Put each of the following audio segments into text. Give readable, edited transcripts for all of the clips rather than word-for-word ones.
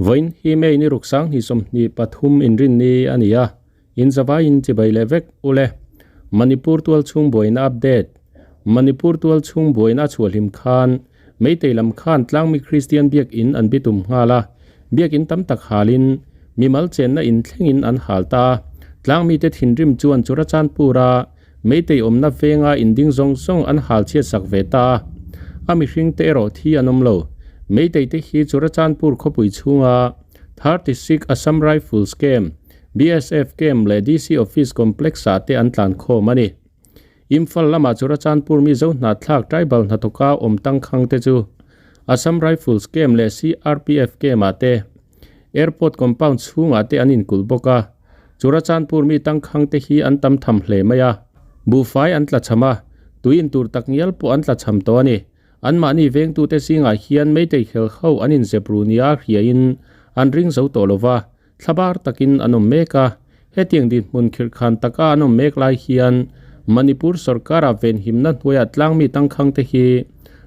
Vawiin hi May ni ruk 2023 inrinni a ni a, in zavaiin chibai leh vek u le. Manipur tualchhung buaina update Manipur tualchhung buaina a chhuah hlim khan Meitei lam khan tlangmi Kristian biakinn an bitum nghal a, biakinn tam tak halin mimal chenna in thlengin an hal ta a. Tlangmite thinrim chuan Churachandpur-a Meitei awmna venga inding zawng zawng an hal chhiat sak ve ta a. A mihringte erawh thi an awm lo. Meitei te hi Churachandpur khawpui chhunga 36 Assam Rifles Camp, BSF Camp leh DC Office Complex-ah te an tlan khawm a ni. Imphal lamah Churachandpur Mizo hnahthlak tribal hnathawka awm tangkhang te chu Assam Rifles Camp leh CRPF Camp-ah te Airport compound chhungah te an inkulh bawk a, Churachandpur mi tangkhang te hi an tam tham hle mai a, buhfai an tla cham a, tui intur tak ngial pawh an tla cham tawh a ni. Anmahni vengtute zingah hian Meitei khel ho an inzep ru nia hriain an ring zo tawh lo va, thlabar takin an awm mek a. Hetiang dinhmun khirhkhan taka an awm mek lai hian Manipur sorkara venhimna hnuaiah tlangmi tangkhang te hi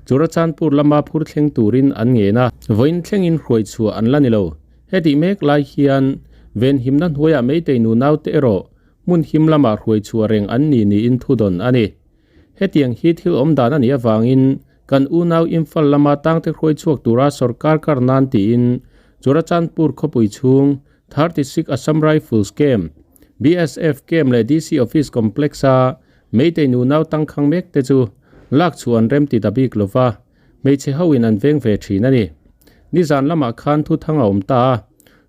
Churachandpur lama phur thleng turin an ngen a, vawiin thlengin hruai chhuah an la ni lo. Hetih mek lai hian venhimna hnuaiah Meitei nunaute erawh hmun him lamah hruai chhuah reng an ni niin thudawn a ni. Hetiang hi thil awm dan a nih avangin kan unau Imphal lama tangte hruai chhuak tura sorkar kar nan tiin Churachandpur khawpui chhung 36 Assam Rifles Camp, BSF Camp leh DC Office Complex-a Meitei nunau tangkhang mek te chu lak chhuah an rem ti ta bik lo va, hmeichhe hoin an veng ve thin a ni. Nizan lamah khan thuthang a awm ta a,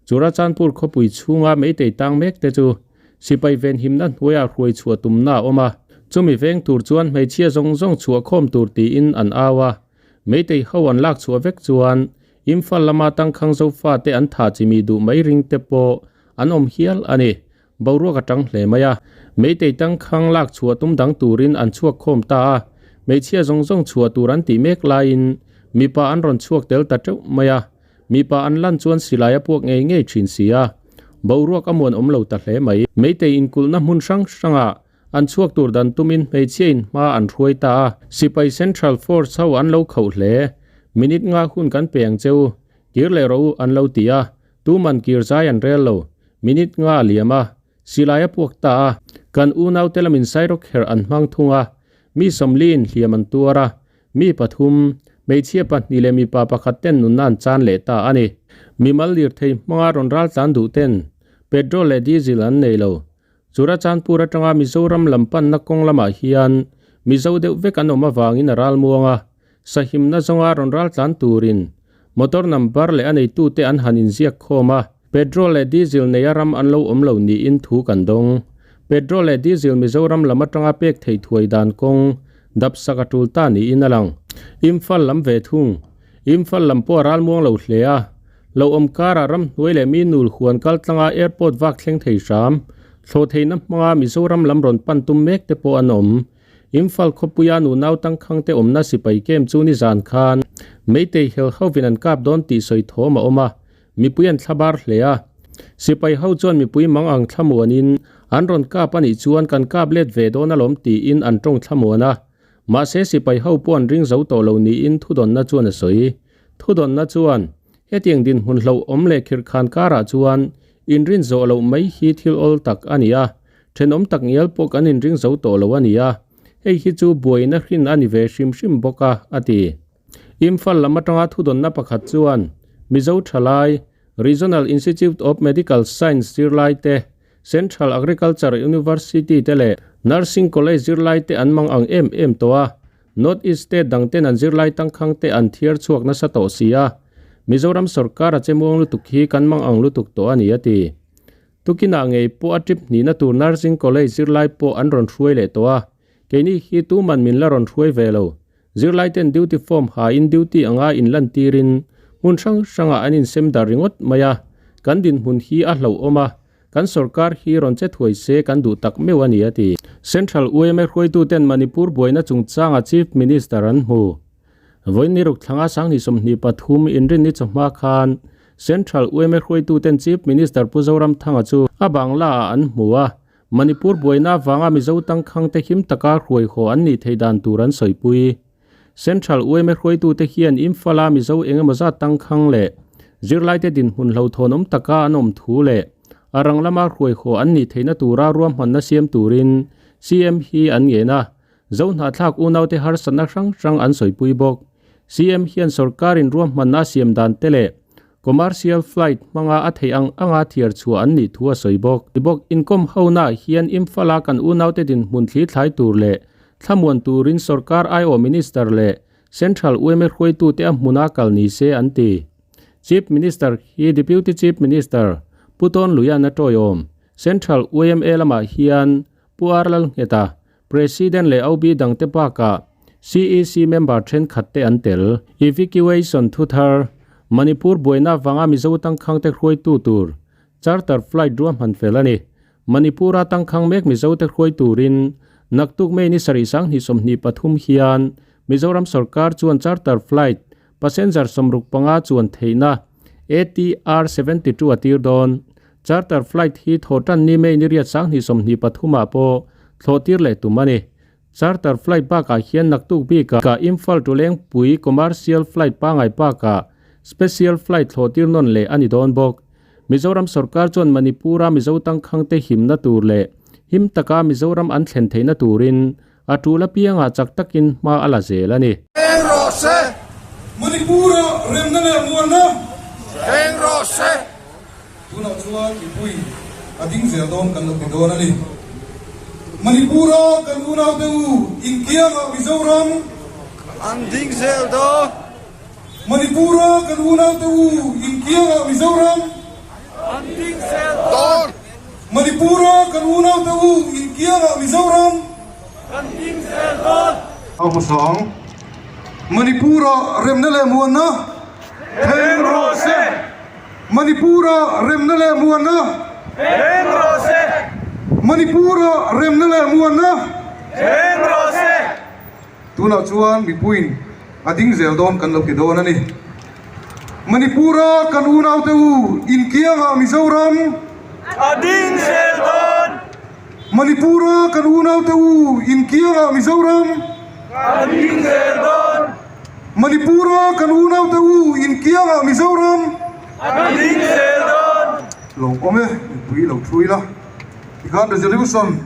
Churachandpur khawpui chhunga Meitei tang mek te chu sipai venhimna hnuaiah hruai chhuah tumna a awm a, chumi veng tur chuan hmeichhia zawng zawng chhuah khawm tur tiin an au a, Meitei ho an lak chhuah vek chuan Imphal lama tangkhang Zofate an tha chimi duh mai ring te pawh an awm hial a ni. Boruak a tang hle mai a. Meitei tangkhang lak chhuah tum dang turin an chhuak khawm ta a. Hmeichhia zawng zawng chhuah tur an tih mek laiin mipa an rawn chhuak tel ta teuh mai a. Mipa an lan chuan silai a puak ngei ngei thin si a. Boruak a muan awm lo ta hle mai. Meitei inkulhna hmun hrang hrangah An chhuak tur dan tumin hmeichhia in hma an hruai ta a, Sipai Central Force ho an lo khauh hle. Minute nga hun kan pe ang che u, kir leh rawh u an lo ti a, tuman kir zai an rel lo. Minute nga a liam a, silai a puak ta a, kan unaute lamin sairawk herh an hmang thung a, mi sawmliin hliam an tuar a, mi pathum, hmeichhia pahnih leh mipa pakhat ten nunna an chan leh ta a ni. Mimal lirthei hmanga rawn ral tlan duh ten petrol leh diesel an nei lo. Churachandpur atanga Mizoram lam panna kawng lamah hian Mizo deuh vek an awm avangin a ral muang a, sahimna zawnga rawn ral tlan turin motor number leh a neitute an han inziak khawm a, petrol leh diesel neia ram an lo awm lo niin thu kan dawng. Petrol leh diesel Mizoram lam atanga pek theih thuai dan kawng dapsak a tul ta niin a lang. Imphal lam ve thung. Imphal lam pawh a ral muang lo hle a, lo awm karah ramhnuai leh mi nul huan kal tlanga airport vak thleng thei hram, thlawh theihna hmanga Mizoram lam rawn pan tum mek te pawh an awm. Imphal khawpuia nunau tangkhang te awmna sipai camp chu nizan khan Meitei hel hovin an kap dawn tih sawi thawm a awm a, mipui an thlabar hle a. Sipai ho chuan mipui mang ang thlamuanin an rawn kap a nih chuan kan kap let ve dawn alawm tiin an tawng thlamuan a. Mahse sipai ho pawh an ring zo tawh lo niin thudawnna chuan a sawi. Thudawnna chuan, Hetiang dinhmun hlauhawm leh khirhkhan karah chuan inrin zawh loh mai hi thil awl tak a ni a, thenawm tak ngial pawh kan inring zo tawh lo a ni a, hei hi chu buaina hrin a ni ve hrim hrim bawk a, a ti. Imphal lam atanga thudawnna pakhat chuan, Mizo thalai, Regional Institute of Medical Science zirlaite, Central Agriculture University te leh Nursing College zirlai te an mang ang em em tawh a, North East state dang ten an zirlai tangkhang te an thiar chhuak nasa tawh si a, Mizoram sorkar a che muang lutuk hi kan mang ang lutuk tawh a ni a ti. Tukinah ngei pawh a trip hnihna tur Nursing College zirlai pawh an rawn hruai leh tawh a, keini hi tuman min la rawn hruai ve lo. Zirlai ten duty form ha in duty anga inlantirin hmun hrang hrangah an insem dar ringawt mai a, kan dinhmun hi a hlauhawm a, Kan sorkar hi rawn che thuai se kan duh tak meuh a ni a ti. Central UMA hruaituten Manipur buaina chungchanga Chief Minister an hmu. Vawiin ni ruk thlanga 2023 inrinni chawhma khan Central UMA hruaituten Chief Minister Pu Zoramthanga chu a bangla ah an hmu a, Manipur buaina avanga Mizo tangkhangte him taka hruai haw an nih theih dan tur an sawipui. Central UMA hruaitute hian Imphal-a Mizo engemaw zat tangkhang leh Zirlaite dinhmun hlauhthawnawm taka an awm thu leh a rang lama hruaihaw an nih theihna tura ruahmanna siam turin CM hi an ngen a, Zohnahthlak unaute harsatna hrang hrang an sawipui bawk. CM hian sorkarin ruahmanna a siam dan te leh commercial flight hmanga a theih ang anga thiar chhuah an nih thu a sawi bawk. Bawk inkawm honaah hian Imphal-a kan unaute dinhmun thli thlai tur leh thlamuan turin sorkar aiawh minister leh Central yma hruaitute a hmuna kal ni se an ti. Chief Minister hi Deputy Chief Minister Pu Tawn Luian a tawiawm. Central yma lamah hian Pu R Lalngheta, President leh OB dangte bakah CEC member thenkhat te an tel. Evacuation thuthar, Manipur buaina vanga Mizo tangkhangte hruaitu tur charter flight ruahman fel a ni. Manipur-a tangkhang mek Mizote hruai turin naktuk May ni sarih sanghnih 23 hian Mizoram sorkar chuan charter flight passenger 65 chuan theihna ATR 72 a tir dawn. Charter flight hi thawhtan ni May ni riat sanghnih 23 ah pawh thlawh tir leh tum a ni. Charter flight bakah hian naktuk bikah Imphal to Lengpui commercial flight pangai bakah special flight thlawh tir nawn leh a ni dawn bawk. Mizoram sorkar chuan Manipur-a Mizo tangkhangte himna tur leh him taka Mizoram an thlen theihna turin a tul apiangah chak takin hma a la zel a ni. Thleng rawh se! Manipur-a remna leh muanna. Thleng rawh se! Tunah chuan mipui a ding zel dawn kan lo ti dawn a ni. Manipur-a kan unaute u inkiangah Mizoram. An ding zel dawn. Manipur-a kan unaute u inkiangah Mizoram. An ding zel dawn. Manipur-a kan unaute u inkiangah Mizoram. Kan ding zel dawn. A hmasa ang. Manipur-a remna leh muanna. Thleng rawh se. Manipur-a remna leh muanna. Thleng rawh se. Manipur-a remna leh muanna. Thleng rawh se. Tunah chuan mipuiin a ding zel dawn kan lo ti dawn a ni. Manipur-a kan unaute u inkiangah Mizoram. A ding zel dawn. Manipur-a kan unaute u inkiangah Mizoram. A ding zel dawn. Manipur-a kan unaute u inkiangah Mizoram. A ding zel dawn. Lo awm e, mipui lo thui la. Tikhan resolution.